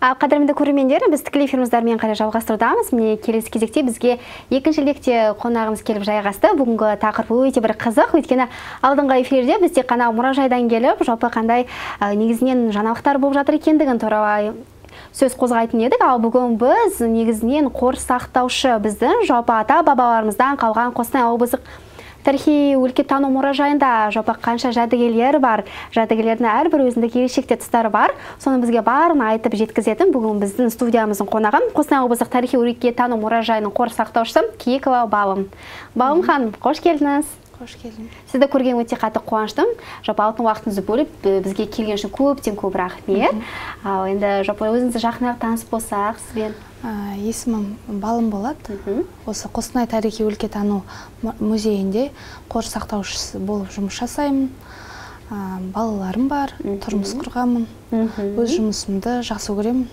Қадірменді көрермендер, біз тікелей эфирімізді қарай жалғастырудамыз. Міне, келесі кезекте бізге екінші лекте қонағымыз келіп жайғасты. Бүгінгі тақырып өте бір қызық, өйткені алдыңғы эфирде біз тек қана мұражайдан келіп, жалпы қандай негізінен жаңалықтар болып жатыр екендігін туралы сөз қозғайтын едік. Ал бүгін біз негізінен қор сақтаушы, біздің жалпы ата бабаларымыздан қалған Қостанай облыстық тарихи өлкетану мұражайында жалпы қанша жәдігерлер бар, жәдігерлердің әрбір өзіндік ерекшелікті тұстары бар. Соны бізге барын айтып жеткізетін бүгін біздің студиямыздың қонағы Қостанай облыстық тарихи өлкетану мұражайының қор сақтаушысы Киекова Балым. Балым ханым, қош келдіңіз. Қош келдім. Сізді көрген өте қатты қуаныштымын. Жалпы алтын уақытыңызды бөліп бізге келген үшін көптен көп рахмет. Ал енді жалпы өзіңізді жақынырақ танысып болсақ сізбен. Есімім Балым болады. Осы Қостанай тарихи өлкетану музейінде қор сақтаушысы болып жұмыс жасаймын. Балаларым бар, тұрмыс құрғанмын. Өз жұмысымды жақсы көремін.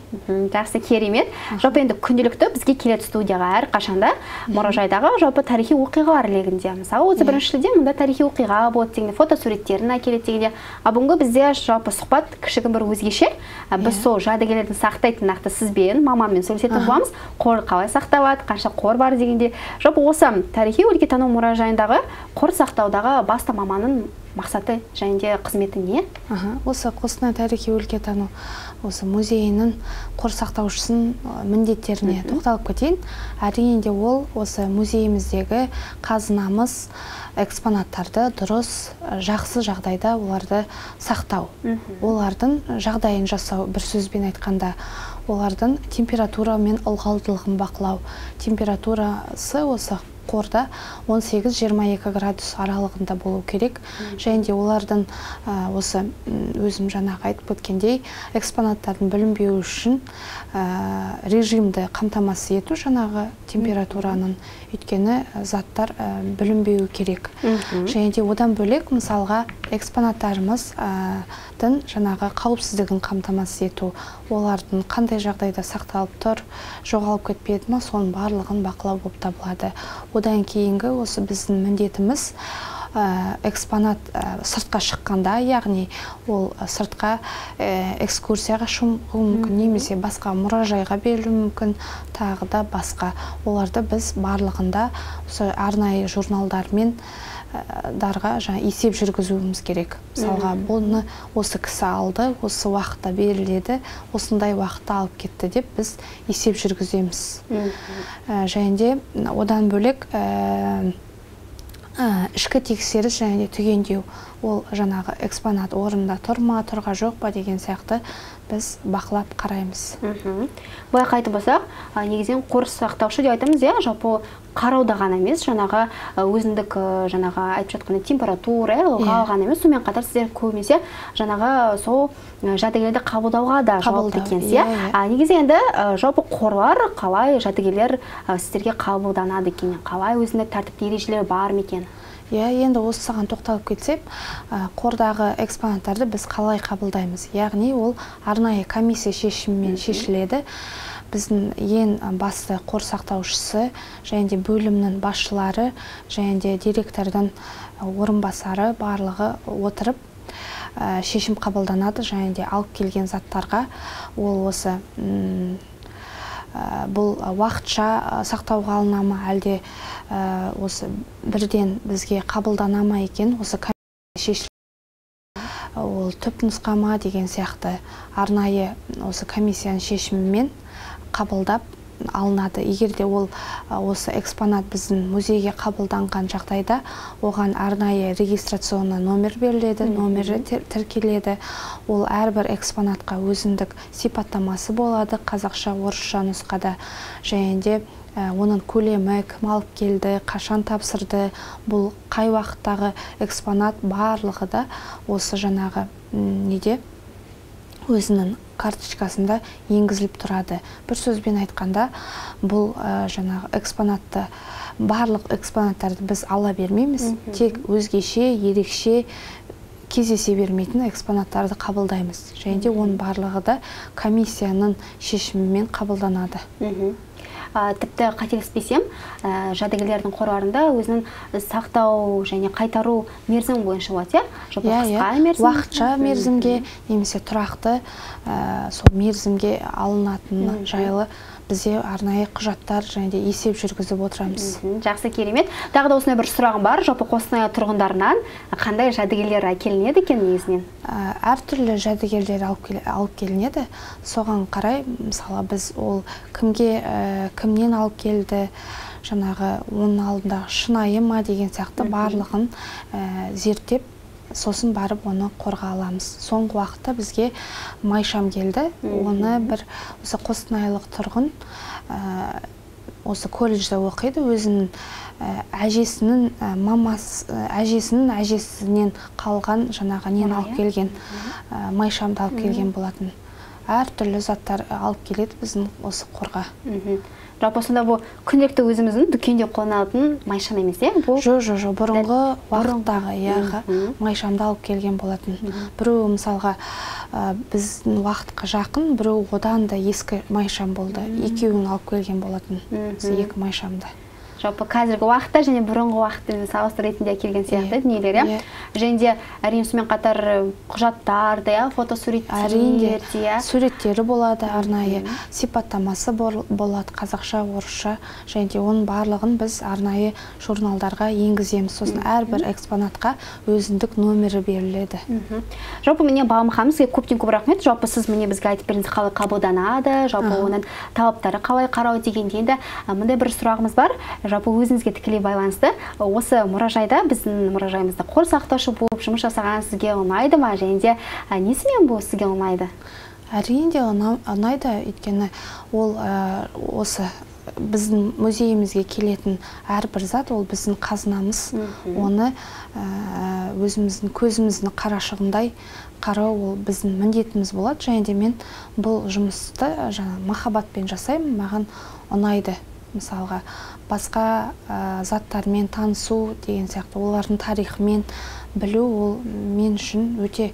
Жақсы, керемет. Жалпы енді күнделікті бізге келеді студияға әрқашанда мұражайдағы жалпы тарихи оқиғалар легінде. Мысалы, 31 шілде мұнда тарихи оқиға болады дегенде, фотосуреттерін әкеледі дегенде. Ал бүгінгі бізде жалпы сұхбат кішігірім бір өзгеше. Біз сол жәдігерлерді сақтайтын нақты сізбен, маманмен сөйлесетін боламыз. Қор қалай сақталады, қанша қор бар дегенде. Жалпы осы тарихи өлкетану мұражайындағы қор сақтаудағы басты маманның мақсаты және де қызметі не? Осы Қостанай тарихи өлкетану осы музейінің қор сақтаушысының міндеттеріне тоқталып кетейін. Әрине де ол осы музейіміздегі қазынамыз, экспонаттарды дұрыс, жақсы жағдайда оларды сақтау, олардың жағдайын жасау, бір сөзбен айтқанда, олардың температура мен ылғалдылығын бақылау. Температурасы осы қорда 18-22 градус аралығында болу керек. Және де олардың осы өзім жаңағы айтып өткендей экспонаттардың бүлінбеуі үшін режимді қамтамасыз ету жаңағы температураның, өйткені заттар бүлінбеуі керек. Және де одан бөлек мысалға экспонаттарымыздың жаңағы қауіпсіздігін қамтамасыз ету, олардың қандай жағдайда сақталып тұр, жоғалып кетпеді ма, соның барлығын бақылау болып табылады. Одан кейінгі осы біздің міндетіміз экспонат сыртқа шыққанда, яғни ол сыртқа экскурсияға шығуы мүмкін, немесе басқа мұражайға берілуі мүмкін, тағы да басқа. Оларды біз барлығында осы арнайы журналдармен дарға жаңа есеп жүргізуіміз керек. Мысалға, бұны осы кісі алды, осы уақытта беріледі, осындай уақытта алып кетті деп біз есеп жүргіземіз. Және де одан бөлек ішкі тексеріс және де түгендеу, ол жаңағы экспонат орнында тұр ма, тұрға жоқ па деген сияқты біз бақылап қараймыз. Былай қайтып болсақ, негізінен қор сақтаушы деп айтамыз, иә, жалпы қарауда ғана емес, жаңағы өзіндік жаңағы айтып жатқан температура, ылғал ғана емес, сонымен қатар сіздер көбінесе жаңағы сол жәдігерлерді қабылдауға да жауапты екенсіз, иә. Негізі енді жалпы қорлар қалай жәдігерлер сіздерге қабылданады екен, қалай өзіндік тәртіпті ережелер бар ма екен? Иә, енді осы саған тоқталып кетсем, қордағы экспонаттарды біз қалай қабылдаймыз? Яғни ол арнайы комиссия шешімімен шешіледі. Біздің ең басты қор сақтаушысы және де бөлімнің басшылары және де директордың орынбасары барлығы отырып шешім қабылданады және де алып келген заттарға ол осы бұл уақытша сақтауға алына ма, әлде осы бірден бізге қабылдана ма екен, осы комиссия шешіледі, ол түп нұсқа ма деген сияқты арнайы осы комиссияның шешімімен қабылдап алынады. Егер де ол осы экспонат біздің музейге қабылданған жағдайда, оған арнайы регистрационный номер беріледі, номері тіркеледі. Ол әрбір экспонатқа өзіндік сипаттамасы болады, қазақша, орысша нұсқада. Және де оның көлемі, кім алып келді, қашан тапсырды, бұл қай уақыттағы экспонат, барлығы да осы жаңағы неде өзінің карточкасында енгізіліп тұрады. Бір сөзбен айтқанда, бұл жаңағы экспонатты, барлық экспонаттарды біз ала бермейміз, тек өзгеше, ерекше кездесе бермейтін экспонаттарды қабылдаймыз. Және де оның барлығы да комиссияның шешімімен қабылданады. Тіпті қателеспесем, жәдігерлердің қорларында өзінің сақтау және қайтару мерзімі бойынша болады, иә? Жалпы қысқа мерзім, уақытша мерзімге немесе тұрақты сол мерзімге алынатыны жайлы бізде арнайы құжаттар және де есеп жүргізіп отырамыз. Жақсы, керемет. Тағы да осындай бір сұрағым бар. Жалпы Қостанай тұрғындарынан қандай жәдігерлер әкелінеді екен негізінен? Әртүрлі жәдігерлер алып келінеді. Соған қарай, мысалы, біз ол кімге, кімнен алып келді, жаңағы оның алдындағы шынайы ма деген сияқты барлығын зерттеп, сосын барып оны қорға аламыз. Соңғы уақытта бізге майшам келді. Оны бір осы қостанайлық тұрғын осы колледжде оқиды, өзінің әжесінің мамасы, әжесінің әжесінен қалған жаңағы нені алып келген, майшамды алып келген болатын. Әртүрлі заттар алып келеді біздің осы қорға. Жалпы сонда бұл күнделікті өзіміздің дүкенде қолданатын майшам емес, иә? Бұл Жоқ, бұрынғы уақыттағы, иә, майшамды алып келген болатын. Біреуі мысалға біздің уақытқа жақын, біреуі одан да ескі майшам болды. Екеуін алып келген болатын. Осы екі майшамды. Жалпы қазіргі уақытта және бұрынғы уақытты салыстыру ретінде әкелген сияқты дүниелер, иә? Және де әрине сонымен қатар құжаттар да, иә, фотосуреттер, әрине, суреттері болады, арнайы сипаттамасы болады, қазақша, орысша, және де оның барлығын біз арнайы журналдарға енгіземіз. Сосын әрбір экспонатқа өзіндік номері беріледі. Жалпы міне Балым ханым, сізге көптен көп рахмет. Жалпы сіз міне бізге айтып бердіңіз, қалай қабылданады, жалпы оның талаптары қалай қарау дегенде енді мындай бір сұрағымыз бар. Жалпы өзіңізге тікелей байланысты. Осы мұражайда, біздің мұражайымызда қор сақтаушы болып жұмыс жасаған сізге ұнайды ма? Және де несімен бұл сізге ұнайды? Әрине де ұнайды, өйткені ол осы біздің музейімізге келетін әрбір зат ол біздің қазынамыз. Оны өзіміздің көзіміздің қарашығындай қарау ол біздің міндетіміз болады. Және де мен бұл жұмысты жаңа махаббатпен жасаймын, маған ұнайды. Мысалға, басқа заттармен танысу деген сияқты, олардың тарихымен білу ол мен үшін өте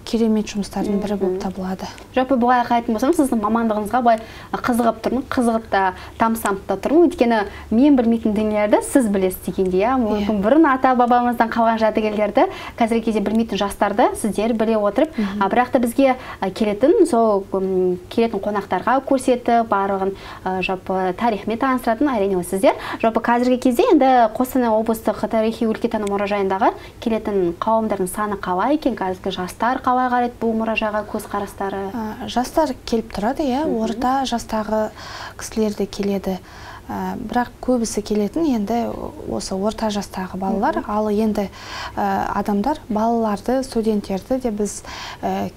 керемет жұмыстардың бірі болып табылады. Жалпы былай қарайтын болсам, сіздің мамандығыңызға былай қызығып тұрмын, қызығып та тамсанып та тұрмын. Өйткені мен білмейтін дүниелерді сіз білесіз дегендей, иә? Мүмкін бұрын ата-бабамыздан қалған жәдігерлерді қазіргі кезде білмейтін жастарды сіздер біле отырып, бірақ та бізге келетін, сол келетін қонақтарға көрсетіп, барлығын жалпы тарихымен таныстыратын әрине ол сіздер. Жалпы қазіргі кезде енді Қостанай облыстық тарихи өлкетану мұражайындағы келетін қауымдардың саны қалай екен? Қазіргі жастар қалай қарайды бұл мұражайға, көзқарастары? Жастар келіп тұрады, иә, орта жастағы кісілер де келеді. Бірақ көбісі келетін енді осы орта жастағы балалар, ал енді адамдар, балаларды, студенттерді де біз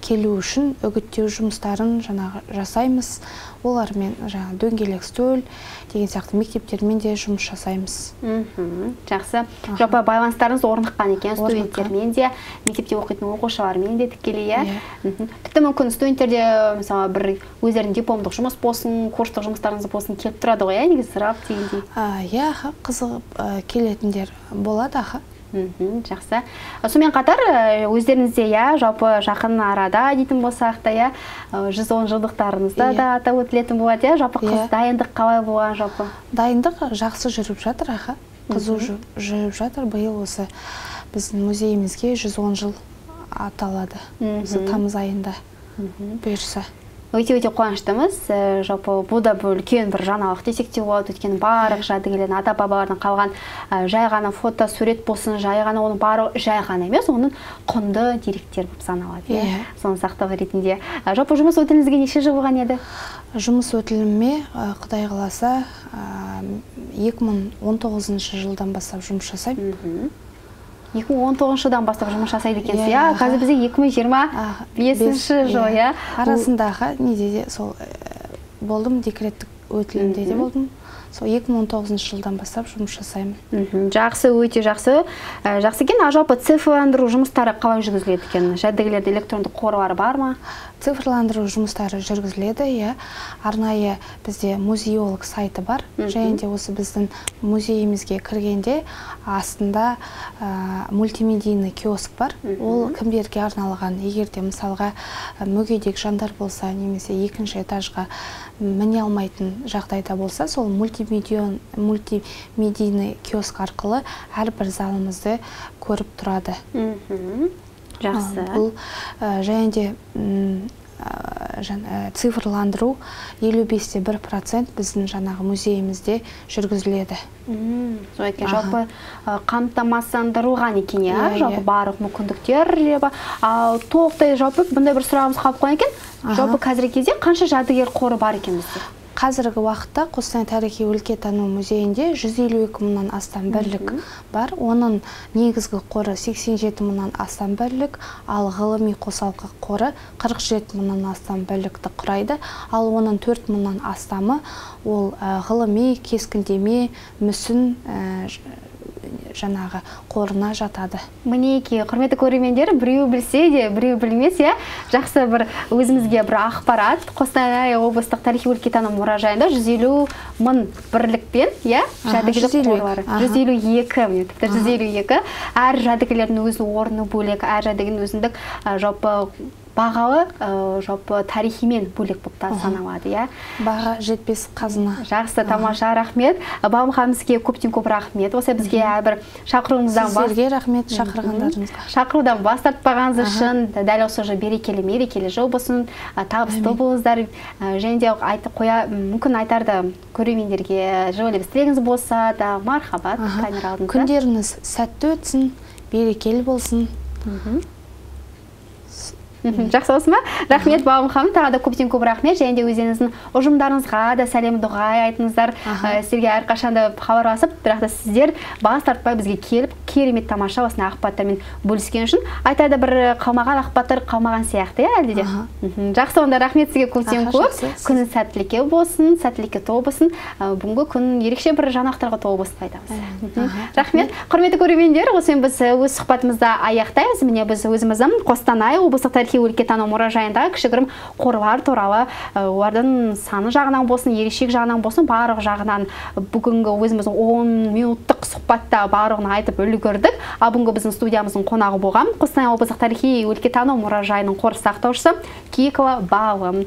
келу үшін үгіттеу жұмыстарын жаңағы жасаймыз. Олармен жаңағы дөңгелек стөл деген сияқты мектептермен де жұмыс жасаймыз. Жақсы. Жалпы байланыстарыңыз орныққан екен, студенттермен де, мектепте оқитын оқушылармен де тікелей, иә? Тіпті мүмкін студенттер де, мысалы, бір өздерінің дипломдық жұмыс болсын, курстық жұмыстарыңыз болсын келіп тұрады ғой, иә, негізі сұрап дегендей. Иә, қызығып келетіндер болады, аха. Жақсы. Сонымен қатар өздеріңізде, иә, жалпы жақын арада дейтін болсақ та, иә, 110 жылдықтарыңызда да атап өтілетін болады, иә, жалпы қыз дайындық қалай болған жалпы? Дайындық жақсы жүріп жатыр, аха. Қызу жүріп жатыр. Биыл осы біздің музейімізге 110 жыл аталады. Осы тамыз айында бұйырса. Өте-өте қуаныштымыз. Жалпы бұл да бір үлкен бір жаңалық десек те болады. Өйткені барлық жәдігерлердің, ата-бабалардан қалған жай ғана фото, сурет болсын, жай ғана оның барлығы жай ғана емес, оның құнды деректер болып саналады, иә? Соны сақтау ретінде. Жалпы жұмыс өтіліңізге неше жыл болған еді? Жұмыс өтіліме, Құдай қаласа, 2019 жылдан бастап жұмыс жасаймын. 2019 жылдан бастап жұмыс жасайды екенсіз, иә? Қазір бізде 2025 жыл, иә? Арасындағы неде де сол болдым, декреттік өтілімде де болдым. Сол 2019 жылдан бастап жұмыс жасаймын. Жақсы, өте жақсы. Жақсы екен. А жалпы цифрландыру жұмыстары қалай жүргізіледі екен? Жәдігерлерде электрондық қорлары бар ма? Цифрландыру жұмыстары жүргізіледі, иә. Арнайы бізде музеолог сайты бар. Және де осы біздің музейімізге кіргенде астында мультимедийный киоск бар. Ол кімдерге арналған? Егер де мысалға мүгедек жандар болса, немесе екінші этажға міне алмайтын жағдайда болса, сол мультимедийный киоск арқылы әрбір залымызды көріп тұрады. Жақсы. Бұл және де цифрландыру 55,1% біздің жаңағы музейімізде жүргізіледі. Солай екен. Жалпы қамтамасыздандырылған екен, иә? Жалпы барлық мүмкіндіктер бар. Ал толықтай жалпы бұндай бір сұрағымыз қалып қойған екен. Жалпы қазіргі кезде қанша жәдігер қоры бар екен бізде? Қазіргі уақытта Қостанай тарихи өлкетану музейінде 152 мыңнан астам бірлік бар. Оның негізгі қоры 87 мыңнан астам бірлік, ал ғылыми қосалқы қоры 47 мыңнан астам бірлікті құрайды. Ал оның 4 мыңнан астамы ол ғылыми кескіндеме, мүсін жаңағы қорына жатады. Мінекей, құрметті көрермендер, біреу білсе де, біреу білмес, иә? Жақсы бір өзімізге бір ақпарат. Қостанай облыстық тарихи өлкетану мұражайында 150 мың бірлікпен, иә? Жәдігерлік қорлары. 152, міне, тіпті 152. Әр жәдігерлердің өзінің орны бөлек, әр жәдігердің өзіндік жалпы бағалы, жалпы тарихимен бөлек болып та саналады, иә? Баға жетпес қазына. Жақсы, тамаша, рахмет. Балым ханым, сізге көптен көп рахмет. Осы бізге әрбір шақыруыңыздан бас Сіздерге рахмет шақырғандарыңызға. Шақырудан бас тартпағаныңыз үшін, дәл осы жыл берекелі, мерекелі жыл болсын, табысты болыңыздар. Және де айтып қоя, мүмкін айтарды көрермендерге жыл лебіз тілегіңіз болса да, мархабат, камера алдында. Күндеріңіз сәтті өтсін, берекелі болсын. Жақсы болсын ба? Рахмет, Балым ханым, тағы да көптен көп рахмет. Және де өздеріңіздің ұжымдарыңызға да сәлем дұғай айтыңыздар. Сіздерге әрқашанда хабарласып, бірақ та сіздер бас тартпай бізге келіп, керемет тамаша осындай ақпараттармен бөліскен үшін айтады бір қалмаған ақпараттар қалмаған сияқты, иә, әлде де? Жақсы, онда рахмет сізге көптен көп. Жақсы. Күніңіз сәттілікке болсын, сәттілікке толы болсын. Бүгінгі күн ерекше бір жаңалықтарға толы болсын деп айтамыз. Рахмет. Құрметті көрермендер, осымен біз өз сұхбатымызды аяқтаймыз. Міне біз өзіміздің Қостанай облыстық тарихи өлкетану мұражайындағы кішігірім қорлар туралы, олардың саны жағынан болсын, ерекшелік жағынан болсын, барлық жағынан бүгінгі өзіміздің 10 минуттық сұхбатта барлығын айтып үлгердік. Ал бүгінгі біздің студиямыздың қонағы болған Қостанай облыстық тарихи өлкетану мұражайының қор сақтаушысы Киікова Балым.